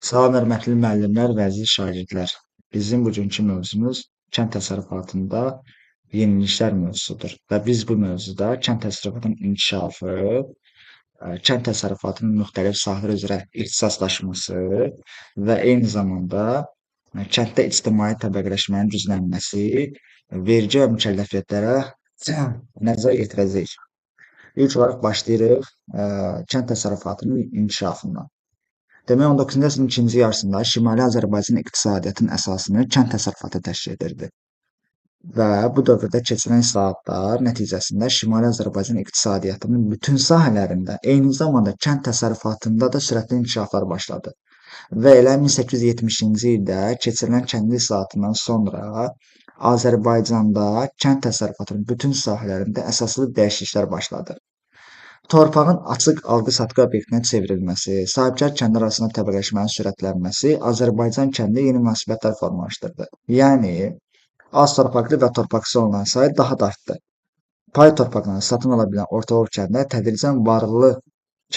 Salam hörmətli müəllimlər və əziz şagirdlər. Bizim bugünkü mövzumuz kənd təsərrüfatında yeniliklər mövzusudur və biz bu mövzuda kənd təsərrüfatının inkişafı, kənd təsərrüfatının müxtəlif sahələr üzrə ixtisaslaşması və eyni zamanda kənddə ictimai təbəqələşmənin güclənməsi, vergi və mükəlləfiyyətlərə nəzər yetirəcəyik. İlk olaraq başlayırıq kənd təsərrüfatının inkişafından. Demək, 19-cu əsrin ikinci yarısında Şimali Azərbaycan iqtisadiyyatının əsasını kənd təsərrüfatı təşkil edirdi. Və bu dövrdə keçirilən islahatlar nəticəsində Şimali Azərbaycan iqtisadiyyatının bütün sahələrində, eyni zamanda kənd təsərrüfatında da sürətli inkişaflar başladı. Və elə 1870-ci ildə keçirilən kəndli islahatından sonra Azərbaycanda kənd təsərrüfatının bütün sahələrində əsaslı dəyişikliklər başladı. Torpağın açıq alqı-satqı obyektinə çevrilməsi, sahibkar kəndlər arasında təbəqələşmənin sürətlənməsi Azərbaycan kəndində yeni münasibətlər formalaşdırdı. Yəni, az torpaqlı və torpaqsız olanların sayı daha da artdı. Pay torpaqlarını satın ala bilən ortalıq kəndlər tədricən varlı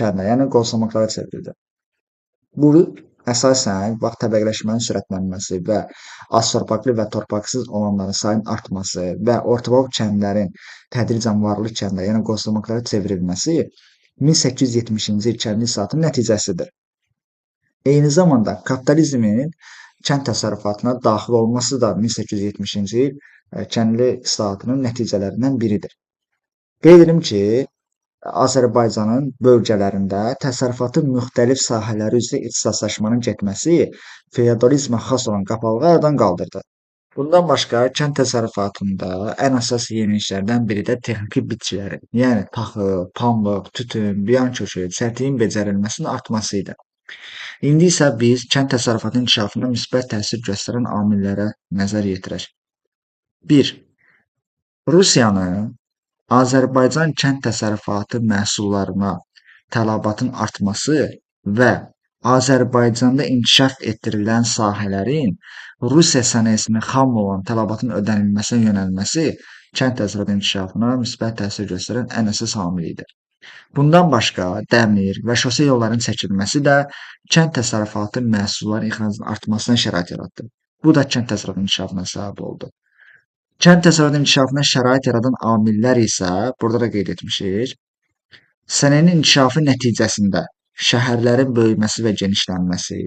kəndlər, yəni qolsamaklara çevrildi. Bu, əsasən, vaxt təbəqələşmənin sürətlənməsi və az torpaqlı və torpaqsız olanların sayının artması və ortalıq kəndlərin tədricən varlı kəndlərə, yəni qolsamaklara çevrilməsi 1870-ci il kəndli islahatının nəticəsidir. Eyni zamanda kapitalizmin kənd təsərrüfatına daxil olması da 1870-ci il kəndli islahatının nəticələrindən biridir. Qeyd edim ki, Azərbaycanın bölgələrində təsərrüfatın müxtəlif sahələri üzrə ixtisaslaşmanın getməsi feodalizmə xas olan qapalığı aradan qaldırdı. Bundan başqa kənd təsərrüfatında ən əsas yeniliklərdən biri də texniki bitkilərin, yəni taxıl, pambıq, tütün, biyan kökü, çəltiyin becərilməsinin artması idi. İndi isə biz kənd təsərrüfatının inkişafına müsbət təsir göstərən amillərə nəzər yetirək. 1. Rusiyanın Azərbaycan kənd təsərrüfatı məhsullarına tələbatın artması və Azərbaycanda inkişaf etdirilən sahələrin Rusiya sənayesinin xam olan tələbatın ödənilməsinə yönəlməsi kənd təsərrüfatının inkişafına müsbət təsir göstərən ən əsas amil idi. Bundan başqa dəmir və şose yollarının çəkilməsi də kənd təsərrüfatı məhsullarının ixracının artmasına şərait yaratdı. Bu da kənd təsərrüfatının inkişafına səbəb oldu. Kənd təsərrüfatının inkişafına şərait yaradan amillər isə, burada da qeyd etmişik, sənayenin inkişafı nəticəsində şəhərlərin böyüməsi və genişlənməsi,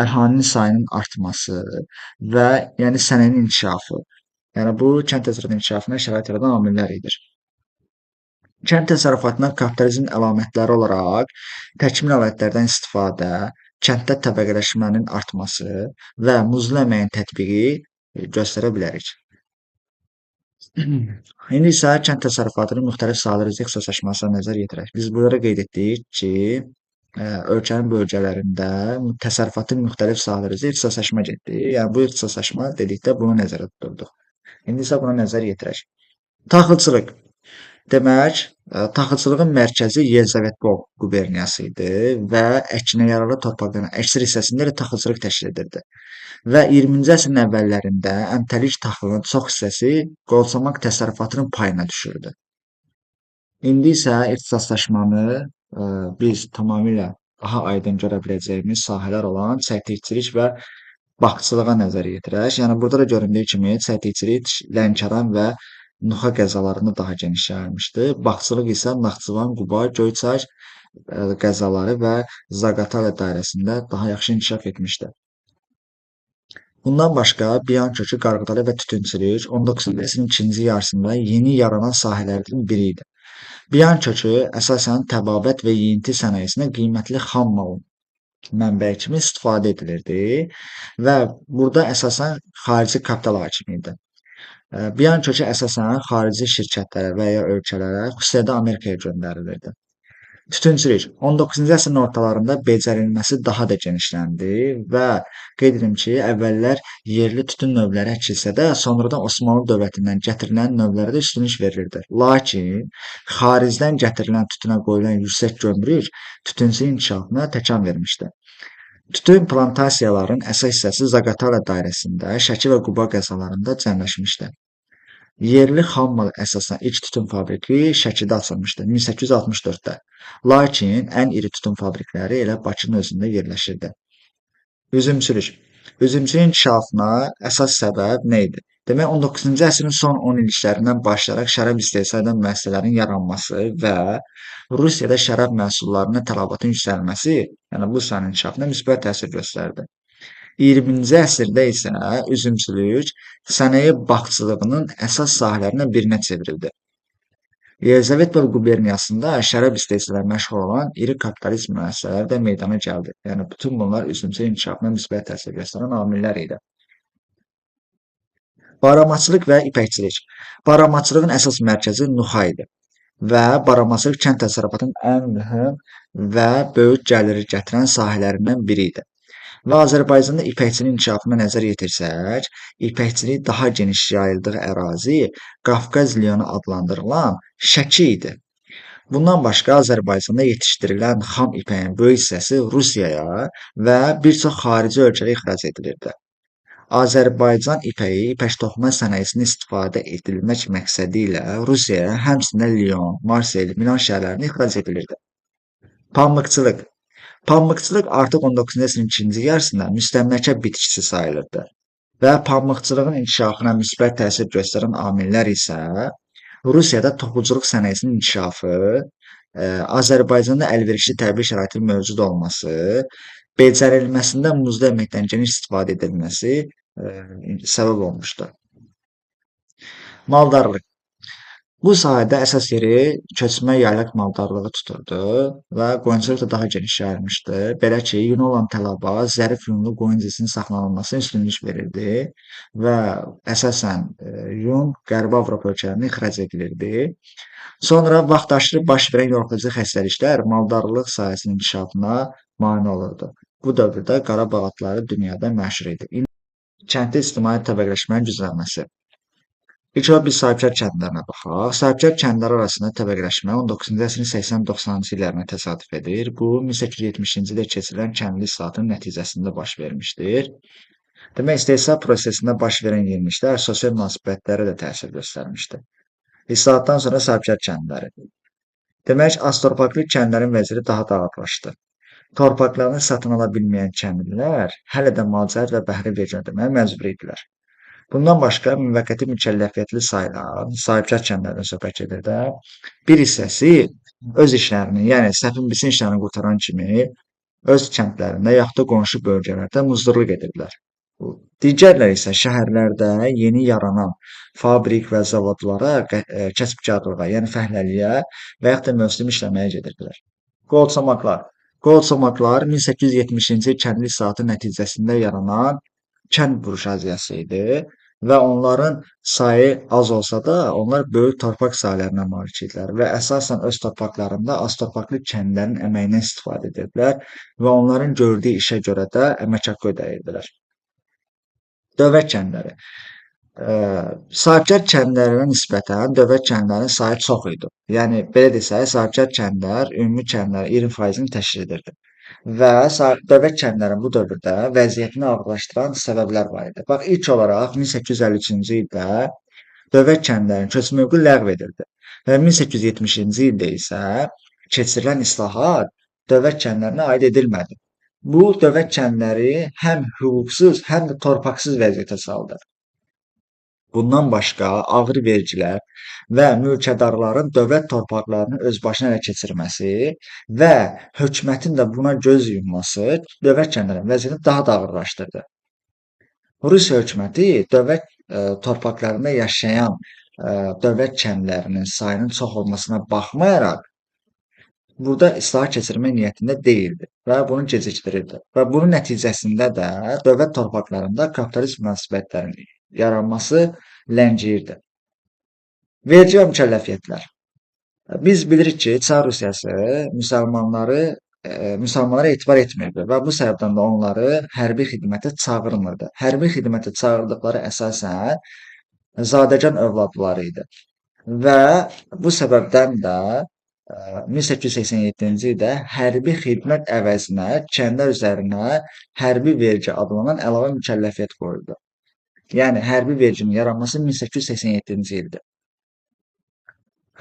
əhalinin sayının artması və yəni sənayenin inkişafı. Yəni bu kənd təsərrüfatının inkişafına şərait yaradan amillər idir. Kənd təsərrüfatına kapitalizmin əlamətləri olaraq təkmil alətlərdən istifadə, kənddə təbəqələşmənin artması və muzlu əməyin tətbiqi göstərə bilərik. İndi isə kənd təsərrüfatının müxtəlif sahələr üzrə ixtisaslaşmasına nəzər yetirək. Biz burada qeyd etdik ki, ölkənin bölgələrində təsərrüfatın müxtəlif sahələr üzrə ixtisaslaşma getdi. Yəni bu ixtisaslaşma dedikdə bunu nəzərdə tuturduq. İndi isə buna nəzər yetirək. Taxılçılıq. Demək, taxılçılığın mərkəzi Yelizavetpol quberniyası idi və əkinə yararlı torpaqların əksər hissəsində elə taxılçılıq təşkil edirdi. Və 20-ci əsrin əvvəllərində əmtəlik taxılının çox hissəsi qolçamaq təsərrüfatının payına düşürdü. İndi isə ixtisaslaşmanı biz tamamilə daha aydın görə biləcəyimiz sahələr olan çəltikçilik və bağçılığa nəzər yetirək. Yəni burada da göründüyü kimi çəltikçilik Lənkəran və Nuxa qəzalarında daha geniş yayılmışdı. Bağçılıq isə Naxçıvan, Quba, Göyçay qəzaları və Zaqatala dairəsində daha yaxşı inkişaf etmişdi. Bundan başqa biyan kökü, qarğıdalı və tütünçülük 19-cu əsrin ikinci yarısında yeni yaranan sahələrdən biri idi. Biyan kökü əsasən təbabət və yeyinti sənayesinə qiymətli xam mal mənbəyi kimi istifadə edilirdi və burada əsasən xarici kapital hakim idi. Biyan kökü əsasən xarici şirkətlərə və ya ölkələrə, xüsusilə də Amerikaya göndərilirdi. Tütünçülük 19-cu əsrin ortalarında becərilməsi daha da genişləndi və qeyd edim ki, əvvəllər yerli tütün növləri əkilsə də, sonradan Osmanlı dövlətindən gətirilən növlərə də üstünlük verilirdi. Lakin xaricdən gətirilən tütünə qoyulan yüksək gömrük tütünçülük inkişafına təkan vermişdi. Tütün plantasiyaların əsas hissəsi Zaqatala dairəsində, Şəki və Quba qəzalarında cəmləşmişdi. Yerli xammal əsasən ilk tütün fabriki Şəkidə açılmışdı 1864-də. Lakin ən iri tütün fabrikləri elə Bakının özündə yerləşirdi. Üzümçülük. Üzümçülüyün inkişafına əsas səbəb nə idi? Demək, 19-cu əsrin son 10 illiklərindən başlayaraq şərab istehsal edən müəssisələrin yaranması və Rusiyada şərab məhsullarına tələbatın yüksəlməsi, yəni bu sahənin inkişafına müsbət təsir göstərdi. 20-ci əsrdə isə üzümçülük sənaye bağçılığının əsas sahələrindən birinə çevrildi. Yelizavetpol quberniyasında şərab istehsalı ilə məşğul olan iri kapitalist müəssisələr də meydana gəldi. Yəni bütün bunlar üzümçülük inkişafına müsbət təsir göstərən amillər idi. Baramaçılıq və ipəkçilik. Baramaçılığın əsas mərkəzi Nuxa idi və baramaçılıq kənd təsərrüfatının ən mühüm və böyük gəliri gətirən sahələrindən biri idi. Və Azərbaycanda ipəkçiliyin inkişafına nəzər yetirsək, ipəkçilik daha geniş yayıldığı ərazi Qafqaz Liyonu adlandırılan Şəki idi. Bundan başqa Azərbaycanda yetişdirilən xam ipəyin böyük hissəsi Rusiyaya və bir çox xarici ölkələrə ixrac edilirdi. Azərbaycan ipəyi ipək toxuma sənayesində istifadə edilmək məqsədi ilə Rusiyaya, həmçinin Lyon, Marsel, Milan şəhərlərinə ixrac edilirdi. Pambıqçılıq. Pambıqçılıq artıq 19-cu əsrin ikinci yarısında müstəmləkə bitkisi sayılırdı və pambıqçılığın inkişafına müsbət təsir göstərən amillər isə Rusiyada toxuculuq sənayesinin inkişafı, Azərbaycanda əlverişli təbii şəraitin mövcud olması, becərilməsində muzlu əməkdən geniş istifadə edilməsi səbəb olmuşdur. Maldarlıq. Bu sahədə əsas yeri köçmə yaylaq maldarlığı tuturdu və qoyunçuluq da daha geniş yayılmışdı. Belə ki, yuna olan tələbat zərif yunlu qoyun cinsinin saxlanılmasına üstünlük verirdi və əsasən yun Qərbi Avropa ölkələrinə ixrac edilirdi. Sonra vaxtaşırı baş verən yoluxucu xəstəliklər maldarlıq sahəsinin inkişafına mane olurdu. Bu dövrdə Qarabağ atları dünyada məşhur idi. Kəndli ictimai təbəqələşmənin güclənməsi. İlk olaraq biz sahibkar kəndlərinə baxaq. Sahibkar kəndləri arasında təbəqələşmə 19-cu əsrin 80-90-cı illərinə təsadüf edir. Bu, 1870-ci ildə keçirilən kəndli islahatının nəticəsində baş vermişdir. Demək, istehsal prosesində baş verən yeniliklər sosial münasibətlərə də təsir göstərmişdir. İslahatdan sonra sahibkar kəndləri. Demək, az torpaqlı kəndlərin vəziyyəti daha da ağırlaşdı. Torpaqlarını satın ala bilməyən kəndlilər hələ də malcəhət və bəhrə vergi ödəməyə məcbur idilər. Bundan başqa, müvəqqəti mükəlləfiyyətli sayılan sahibkar kəndlərdən söhbət gedir də, bir hissəsi öz işlərini, yəni səpin biçin işlərini qurtaran kimi öz kəndlərində yaxud da qonşu bölgələrdə muzdurluq edirdilər. Digərləri isə şəhərlərdə yeni yaranan fabrik və zavodlara, kəsbkarlığa, yəni fəhləliyə və yaxud da mövsüm işləməyə gedirdilər. Qolçomaqlar. Qolçomaqlar 1870-ci il kəndli islahatı nəticəsində yaranan kənd burjaziyası idi və onların sayı az olsa da, onlar böyük torpaq sahələrinə malik idilər və əsasən öz torpaqlarında az torpaqlı kəndlərin əməyindən istifadə edirdilər və onların gördüyü işə görə də əmək haqqı ödəyirdilər. Dövlət kəndləri. Sahibkar kəndlərinə nisbətən dövlət kəndlərinin sayı çox idi. Yəni, belə desək, sahibkar kəndlər ümumi kəndlərin 20%-ni təşkil edirdi. Və dövlət kəndlərinin bu dövrdə vəziyyətini ağırlaşdıran səbəblər var idi. Bax, ilk olaraq 1853-cü ildə dövlət kəndlərinin köçmə hüququ ləğv edildi və 1870-ci ildə isə keçirilən islahat dövlət kəndlərinə aid edilmədi. Bu, dövlət kəndləri həm hüquqsuz, həm də torpaqsız vəziyyətə saldı. Bundan başqa, ağır vergilər və mülkədarların dövlət torpaqlarını öz başına ələ keçirməsi və hökumətin də buna göz yumması dövlət kəndlərinin vəziyyətini daha da ağırlaşdırdı. Rusiya hökuməti dövlət torpaqlarında yaşayan dövlət kəndlərinin sayının çox olmasına baxmayaraq, burada islahat keçirmək niyyətində deyildi və bunu gecikdirirdi. Və bunun nəticəsində də dövlət torpaqlarında kapitalist münasibətlərin yaranması ləngiyirdi. Vergi və mükəlləfiyyətlər. Biz bilirik ki, Çar Rusiyası müsəlmanlara etibar etmirdi və bu səbəbdən də onları hərbi xidmətə çağırmırdı. Hərbi xidmətə çağırdıqları əsasən zadəgan övladları idi. Və bu səbəbdən də 1887-ci ildə hərbi xidmət əvəzinə kəndlər üzərinə hərbi vergi adlanan əlavə mükəlləfiyyət qoyuldu. Yəni, hərbi verginin yaranması 1887-ci ildir.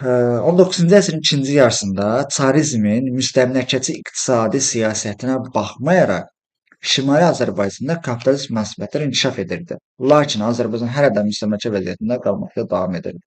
19-cu əsrin ikinci yarısında çarizmin müstəmləkəçi iqtisadi siyasətinə baxmayaraq, Şimali Azərbaycanda kapitalist münasibətlər inkişaf edirdi. Lakin Azərbaycan hələ də müstəmləkə vəziyyətində qalmaqda davam edirdi.